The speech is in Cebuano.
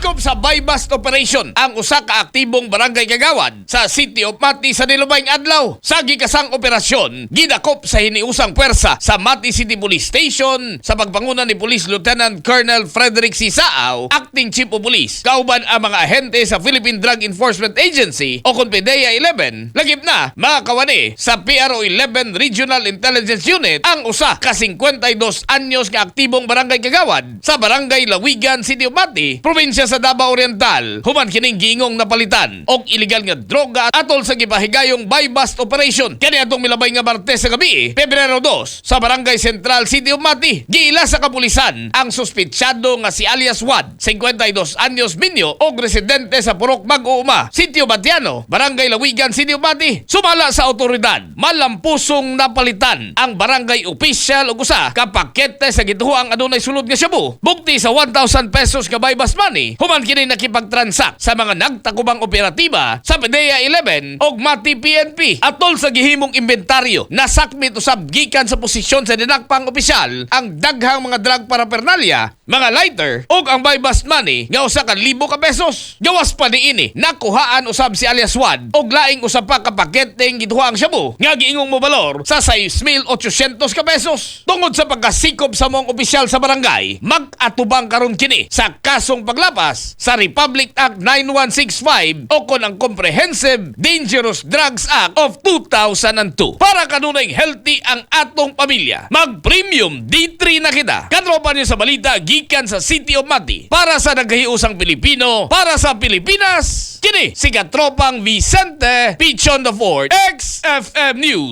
Nasikop sa buy-bust operation ang usa ka aktibong barangay kagawad sa City of Mati sa nilubayng adlaw. Sa gikasang operasyon, gidakop sa hiniusang puwersa sa Mati City Police Station sa pagpanguna ni Police Lieutenant Colonel Frederick C. Saao, Acting Chief of Police, kauban ang mga ahente sa Philippine Drug Enforcement Agency o kon PDEA 11, lagip na mga kawani sa PRO 11 Regional Intelligence Unit, ang usa ka 52 anyos nga aktibong barangay kagawad sa Barangay Lawigan, City of Mati, probinsya sa Davao Oriental. Human kining giingong napalitan og illegal nga droga atol sa gipahigayong buy-bust operation kaniadtong milabay nga Martes sa gabi, Pebrero 2, sa Barangay Central, City of Mati. Giila sa kapulisan ang suspitsado nga si alias Wad, 52 anyos, minyo og residente sa Purok Mag-uuma, Sitio Batiano, Barangay Lawigan, City of Mati. Sumala sa otoridad, malampusong napalitan ang barangay official og usa ka pakete sa gituohang adunay sulod nga shabu, bukti sa 1,000 pesos nga buy-bust money, human kini nakipagtransact sa mga nagtakubang operatiba sa PDEA 11 og Mati PNP. Atol sa gihimong inventaryo, nasakmit usab gikan sa posisyon sa dinakpang opisyal ang daghang mga drug paraphernalia, mga lighter ug ang buy-bust money nga 1,000 ka pesos. Gawas pa niini, nakuhaan usab si alias Wad og laing usa pa ka paketeng gituohang shabu nga giingong mobalor sa 6,800 ka pesos. Tungod sa pagkasikop sa maong opisyal sa barangay, mag-atubang karon kini sa kasong paglapas sa Republic Act 9165 o kon ang Comprehensive Dangerous Drugs Act of 2002. Para kanunay healthy ang atong pamilya, mag-Premium D3 na kita. Katropa niyo sa balita gikan sa City of Mati. Para sa nagkahiusang Pilipino, para sa Pilipinas, kini si Katropang Vicente Pichon the Fourth, XFM News.